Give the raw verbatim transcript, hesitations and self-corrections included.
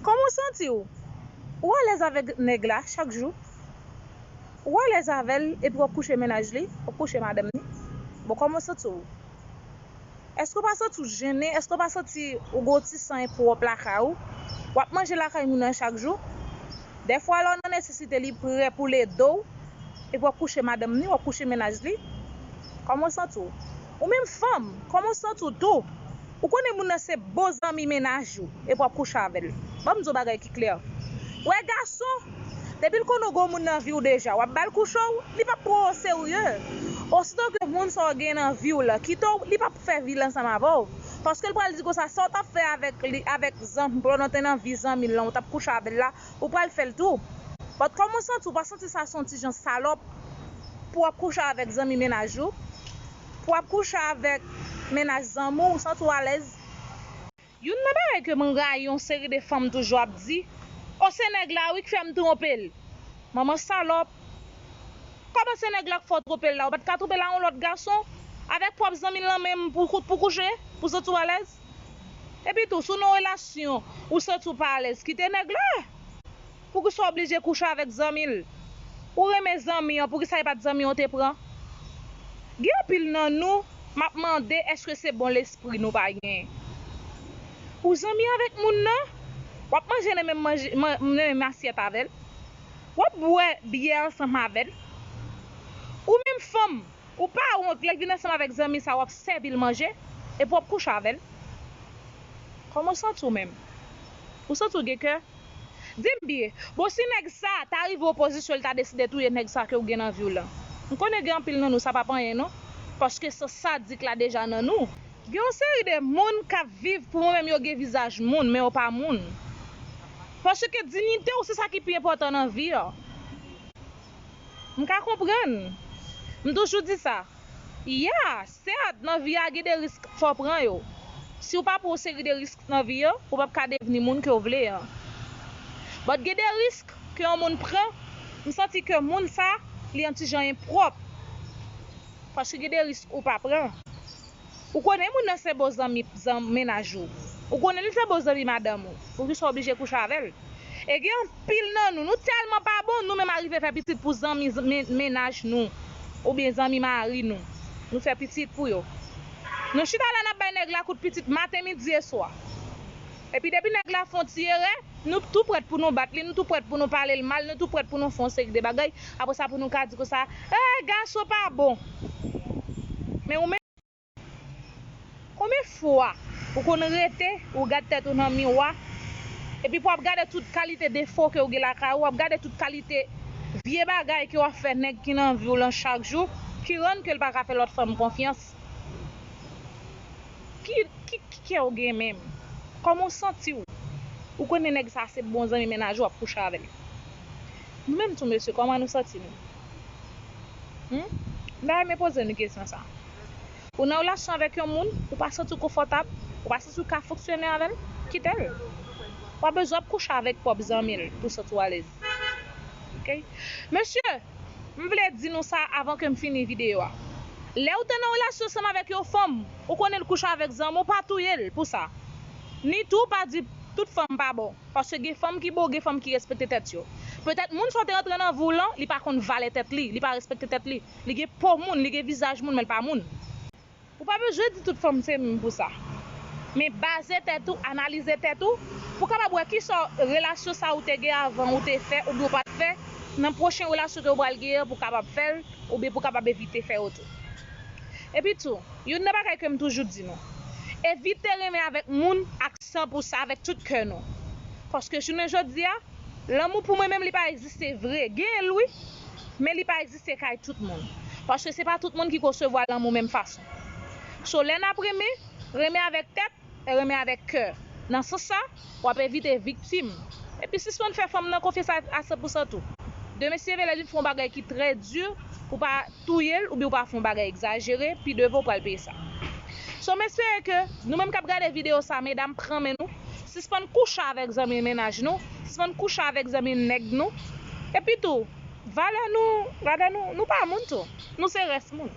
Kòman w santi w? Ou alèz avèk nèg la chak jou? Ou alèz avè l epi w ap kouche mennaj li, w ap kouche madanm li? Bon, kòman w santi w? Èske w pa santi w jennen? Èske w pa santi w gen yon ti san enpwòp lakay ou? W ap manje lakay moun nan chak jou? Dèfwa lè w nan nesesite li prè pou l ede w, epi w ap kouche madanm li, w ap kouche mennaj li? Kòman w santi w? Ou menm fanm, kòman w santi w tou? Ou konnen moun nan se bon zanmi mennaj ou, epi w ap kouche avè l. Ban m di w bagay ki klè. Wè gason, depi l konnen w gen yon moun nan vi w deja, w ap ba l kouche w, li p ap pran w oserye. Osito ke moun sa w gen nan vi w la kite w, li p ap fè vi l ansanm avè w. Paske l pral di konsa, sa w t ap fè avèk li, avèk zanmi, pandan w te nan vi zanmi l lan, ou t ap kouche avè l la, ou pral fè l tou. But kòman w santi w? Pa santi sa se yon ti jan salòp pou w ap kouche avèk zanmi mennaj ou? Pou w ap kouche avèk mennaj zanmi w, ou santi w alèz? Youn nan bagay ke m rayi yon seri de fanm toujou ap di, o se nèg la wi k fè m twonpe l. Manman salòp. Kòman se nèg la k fè w twonpe l la? Ou pa t ka twonpe l a yon lòt gason? Avèk pwòp zanmi l lan menm pou, pou kouche? Pou santi w alèz? Epi tou, si w nan yon relasyon, ou santi w pa alèz, kite nèg la. Poukisa w oblije kouche avèk zanmi l? Ou renmen zanmi an, poukisa e pa t zanmi an w te pran? Gen anpil nan nou, m ap mande èske se bon lespri nou pa genyen. Ou zanmi avèk moun nan, w ap manje nan menm manje, nan menm asyèt avè l, w ap bwè byè ansanm avè l. Ou menm fanm, ou pa wont lè l vin ansanm avèk zanmi sa, w ap sèvi l manje, epi w ap kouche avè l. Kòman w santi w menm? Ou santi w gen kè? Di m byen, bon, si nèg sa ta rive w pozisyon, l ta deside touye nèg sa ke w gen nan vi w lan, m konnen gen anpil nan nou sa p ap anyen non, paske sans sadik la deja nan nou. Gen yon seri de moun k ap viv pou mwen menm yo gen vizaj moun, men yo pa moun. Paske diyite w se sa ki pi enpòtan nan vi a. M ka konprann. M toujou di sa. Ya, sèt, nan vi a gen de risk fò w pran yo. Si w pa pran yon seri de risk nan vi a, ou p ap ka devni moun ke w vle an. But gen de risk ke yon moun pran, m santi ke moun sa, li yon ti jan enpwòp. Paske gen de risk ou pa pran. Ou konnen moun nan se bon zanmi, zanmi mennaj ou. Ou konnen li se bon zanmi madanm ou. Poukisa w oblije kouche avè l? E gen anpil nan nou, nou tèlman pa bon, nou menm arive fè pitit pou zanmi, men-, mennaj nou, oubyen zanmi mari nou. Nou fè pitit pou yo. Nou chita la, n ap bay nèg la kout pitit maten, midi e swa. Epi depi nèg la fè yon ti erè, nou tou prèt pou nou bat li, nou tou prèt pou nou pale l mal, nou tou prèt pou nou fè yon seri de bagay. Apre sa, pou nou ka di konsa, eh, gason pa bon. Men ou menm, konbyen fwa ou konn rete, ou gad tèt ou nan miwa, epi pou w ap gade tout kalite defo ke w gen lakay ou, w ap gade tout kalite vye bagay ke w ap fè nèg ki nan vi w lan chak jou, ki rann ke l pa ka fè lòt fanm konfyans? Ki, ki, ki kè w gen menm? Kòman w santi w? Ou konnen nèg sa se bon zanmi mennaj ou, w ap kouche avè l. Nou menm tou mesye, kòman nou santi nou? Hmm? M ta renmen poze nou kesyon sa. Ou nan relasyon avèk yon moun, ou pa santi w konfòtab, ou pa santi w ka fonksyone avè l, kite l. W pa bezwen ap kouche avèk pwòp zanmi l pou w santi w alèz. Ok? Mesye, m vle di nou sa avan ke m fini videyo a. Lè ou te nan relasyon ansanm avèk yon fanm, ou konnen l kouche avèk zanmi w, pa touye l pou sa. Ni tou pa di tout fanm pa bon. Paske gen fanm ki bon, gen fanm ki respekte tèt yo. Petèt moun sa w te rantre nan vi w lan, li pa konn valè tèt li, li pa respekte tèt li. Li gen po moun, li gen vizaj moun, men l pa moun. Ou pa bezwen di tout fanm se menm pou sa. Men baze tèt ou, analize tèt ou, pou w kapab wè kisa relasyon sa ou te gen avan ou te fè oubyen ou pa t fè, nan pwochen relasyon ke ou pral genyen pou w kapab fè l, oubyen pou w kapab evite fè yo tou. Epi tou, youn nan bagay ke m toujou di nou, evite renmen avèk moun ak san pou san, avèk tout kè nou. Paske jounen jodi a, lanmou pou mwen menm li pa egziste vre. Genyen l wi, men li pa egziste kay tout moun. Paske se pa tout moun ki konsevwa lanmou menm fason. So, lè n ap renmen, renmen avèk tèt e renmen avèk kè. Nan sans sa, w ap evite viktim. Epi sispann fè fanm nan konfyans a, a san pou san tou. Demen si Dye vle, lè li fè yon bagay ki trè di, ou pa touye l oubyen ou pa fè yon bagay egzajere, pi devan ou pral peye sa. So, m espere ke nou menm k ap gade videyo sa, medam, pran men nou, sispann kouche avèk zanmi mennaj nou, sispann kouche avèk zanmi nèg nou. Epi tou, valè nou, valè nou, nou pa moun tou. Nou se rès moun.